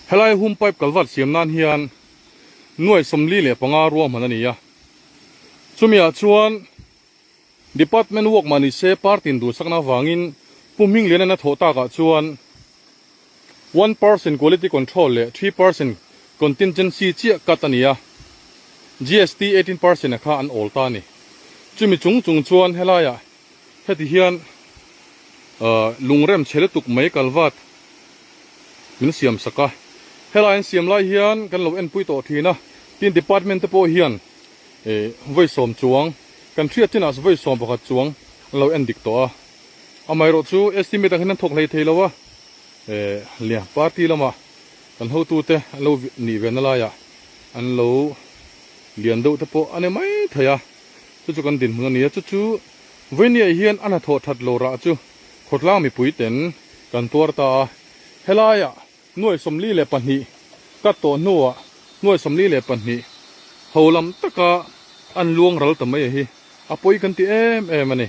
Helai hum pipe culvert siam nan hian nuai 45 ruahman a ni a. Chumiah chuan Department work mah ni se party in duhsakna avangin Pu Hminglianan a thawh takah chuan 1% quality control leh 3% contingency chiah cut a ni a, GST 18% a kha an awl ta a ni. Chumi chung chung chuan helaiah heti hian lungrem chhe lutuk mai kalvat min siam sak a, helai an siam lai hian kan lo enpui tawh thin a, tin department te pawh hian vawi sawm chuang kan hriat chinah vawi 11 chuang an lo en dik tawh a, amaherawh chu estimate ang hian an thawk hlei thei lo a, lian party lama kan hotute an lo nih ve na laiah an lo lian deuh te pawh a ni mai thei a, chu chu kan dinhmun a ni a, chu chu vawinia hian a hnathawh that lo rah chu khawtlang mipui ten kan tuar ta a, helaiah Nuai 42 ka tawh hnuah nuai 42 ho lam taka an luang ral ta mai a hi a pawi kan ti em em a ni.